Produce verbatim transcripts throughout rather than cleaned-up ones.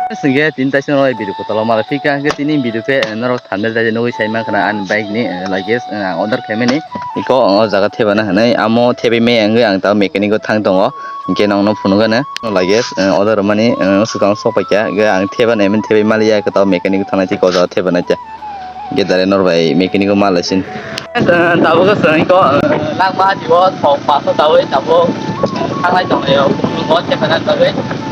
Hwnkhe tini taisano video kotorma rok phika, hwnkhe tini video khe, eh, norok thumbnail dai nugwi sai mankha na ani bike ni, eh, luggage, eh, ang order khaimani. Iko ang o jaga thebana hinwi amo thebai maya wngwi ang tabuk mechanic o thang tongo. Hwnkhe nongno phunukgano luggage, eh, order rwmani, eh, swkang sok paikha, hwnkhe ang thebana hinwi thebai maliya, iko tabuk mechanic o thangnai tei iko o jaga thebana khe. Hwnkhe direct norok bai mechanic o ma lai sini. Tabuk swngwi ko, eh, langma adi o thok paso tabuk, tabuk, eh, thanglai tonglaio, o check khaina bagwi.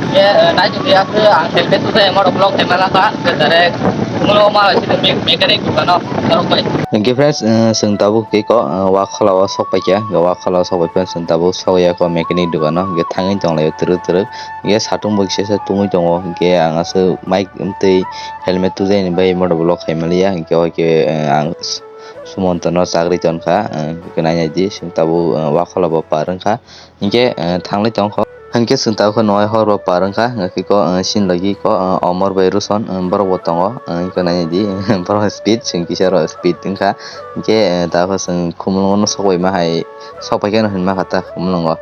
Hwnkhe, eh, nai tongdi aswk ang helmet tujai amo rok block khaima lakha, hwnkhe direct, omo ma lai sini me-, mechanic dukano norok bai. Hwnkhe friends, eh, chwng tabuk khe ko, eh, Wakhola o sok paikha, Wakhola o sok pai friends chwng tabuk sokya ko mechanic dukano, hwnkhe thangwi tonglaio twrwk twrwk. Hwnkhe satung bo kisa se tungwi tongo, hwnkhe ang aswk mic tei helmet tujaini bai motor block khai manliya, hwnkhe o khe, eh, ang s-, Sumonto no chagri tonkha, eh, hwnkhe nainai di, chwng tabuk, eh, Wakhola bo par wngkha, hwnkhe, eh, thanglai tongkha. Hwnkhe chwng tabuk khe nohai hor bo par wngkha, hwnkhe ko, eh, sin logi ko, eh, Omor bai Ruson, eh, borok bo tongo, eh, hwnkhe nainai di, borok speed, chwng kisa oro speed wngkha, hwnkhe, eh, tabuk chwng Khumulwngo no sok bai ma hai, sok pai khe no hinma kha ta Khumulwngo.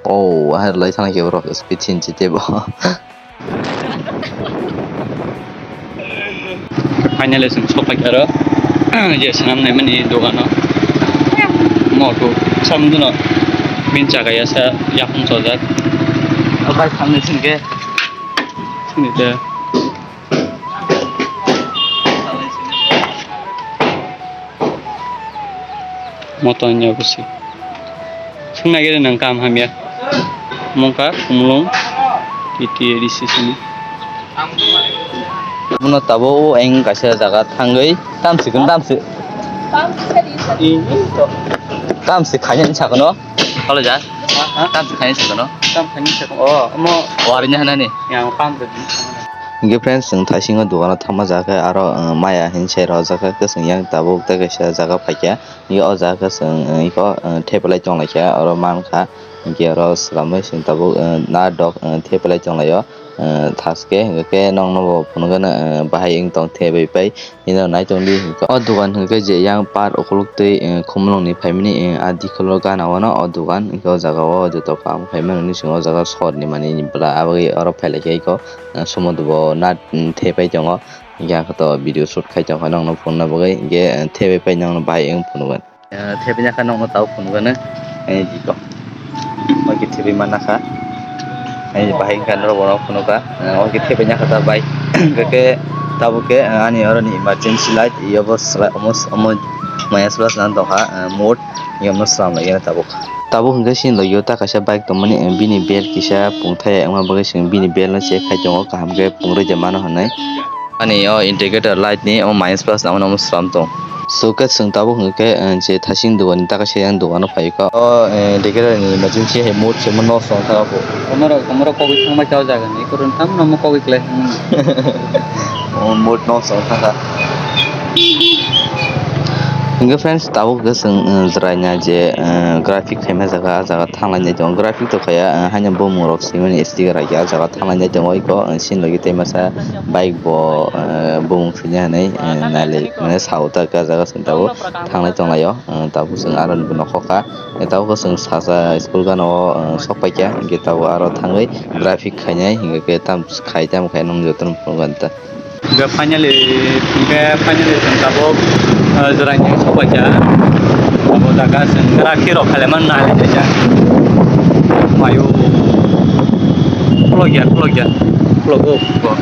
Oh, ahai rwlai thangkhe borok speed hinsi teibo. Finally, chwng sok paikha aro, je swnam naimani dogano. Moto, samung dino, bini chakaya sa yakung chojak. O bai, samung sini khe. Sini de. Moto nya busi. Sungna gede nang kam hamya. Mungka kumulung. Iti edisi sini. Muno tabo o eng kaisa jaga thangwi tamsi kun tamsi. Tamsi khaini sakono. Kalo ja. Tamsi khaini sakono. Tam khaini sakono. Oh, mo. Warinya hanani. Yang pam de. Hingke friends, chwng thaisingo dogano thangma jaga khe aro, uh, maya hinwi sai rw jaga khe chwng yang tabuk tei kaisa jaga phaikha. Hingke o jaga khe chwng, uh, iko, uh, thepelai tonglaikha oro mankha. Hingke oro swlamwi chwng tabuk, uh, nadok, uh, thepelai tonglaio. Uh, thaske hingke nokno bo phunukgano, uh, bahai wng tong thebai pai. Hino naitok di hwnkhe o dogan hwnkhe je yang par ukuluk twi, eh, khumulwng ni phaimani, eh, a dikholo gana o no o dogan hwnkhe o jaga o joto kaham khaimani hwnwi chwng o jaga sor ni manwi bwla aboni oro phailaikha iko, eh, somodo bo nat, mm, thepai tongo hwnkhe ang khe to video shoot khai tongkha nokno phunukna bagwi hwnkhe, eh, thepai pai nokno bahai wng phunukgwi. Eh, thepai ya khe nokno tabuk phunukgwi, eh, iko. Oke, thebwi manna kha. Ani bahai wngkha norok bono phunukha. Eh, oke, thebwi nya kha ta bai. Hwnkhe tabuk khe, eh, ani oroni emergency light, iyo bo swlai-, omo, omo maya swla swna tongkha, eh, mode, iyo no swlam lai tabuk. Tabuk hwnkhe chini logio ta kaisa bike tongmani, eh, bini bel kisa pungthai wngma bagwi chwng bini bel no check khai tongo, kaham khe pungrwi de mano hwnwi. Ani o indicator light ni omo minus plus nangmani omo slam tong. So khe chwng tabuk hwnkhe, eh, je thasing dogan ni taka se yang dogan o phai kha. O, eh, indicator ni emergency hai mode se mo nok song thang kha bo. Tomorok, tomorok kogwi thangma chao jaga ni, kurun tam no mo kogwi klai. O mode nok song thang kha. Hwnkhe friends, tabuk khe chwng, eh, jwraina je, eh, graphic khaima jaga, ah jaga thanglainai tongo. Graphic to khaya, eh, haino bumung rok swimani sticker rok ya, ah jaga thanglainai tongo. Iko, eh, sini logi tei masa bike bo, eh, bumung swina hinwi, eh, nailai mane sao ta khe ah jaga chwng tabuk thanglai tonglaio. Eh, tabuk chwng aro ni bo nokhor kha. Eh, tabuk chwng sasa school gana o, eh, sok paikha, hwnkhe tabuk aro thangwi graphic khainai, hwnkhe tam khai tam khai nang jotono phunukgwi ta. Hingke finally, hingke finally chwng tabuk, ah, jwraini sok paikha. Abo jaga chwng graphic rok khailaimani nai lai kha. Mayo. Khulokya, khulokya. Khulogo, khulogo.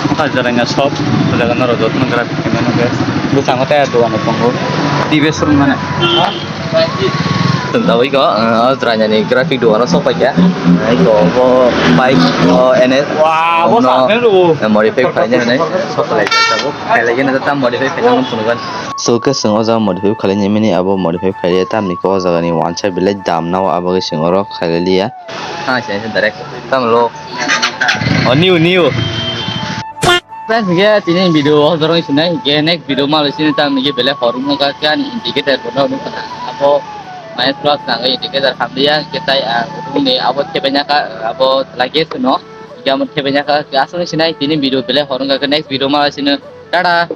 Wngkha jwraini shop, o jaga norok jotono graphic khaimani hwnkhe. Bwskango tei dogan rok tongo. T V showroom mane. Chwng tabuk iko, ah, o jwraini graphic dogano sok paikha. Iko bo bike o N S. Wow, bo no, sakne rw. Modify khlaina hinwi sok paikha tabuk. Khailai gana ta modify khlaina phunukgwi. So khe chwng o jaga modify khlaina mini abo modify khlaiya tamni khe o jagani wansa belai dam nao abo khe chwng oro khlailia. Ha, se, se direct. Tamo lo. O new, new. Friends, hingke tini video o jorong sinai, hingke next video malo sini tam hingke belai hor wngkha khe ani indicator bono nukha. Abo minus plus nangwi indicator hamliya, hingke tai ang utungni abo thebenya kha, abo lagi suno. Hingke amo thebenya kha, aswk sinai tini video belai hor wngkha khe next video malo sini. Tada!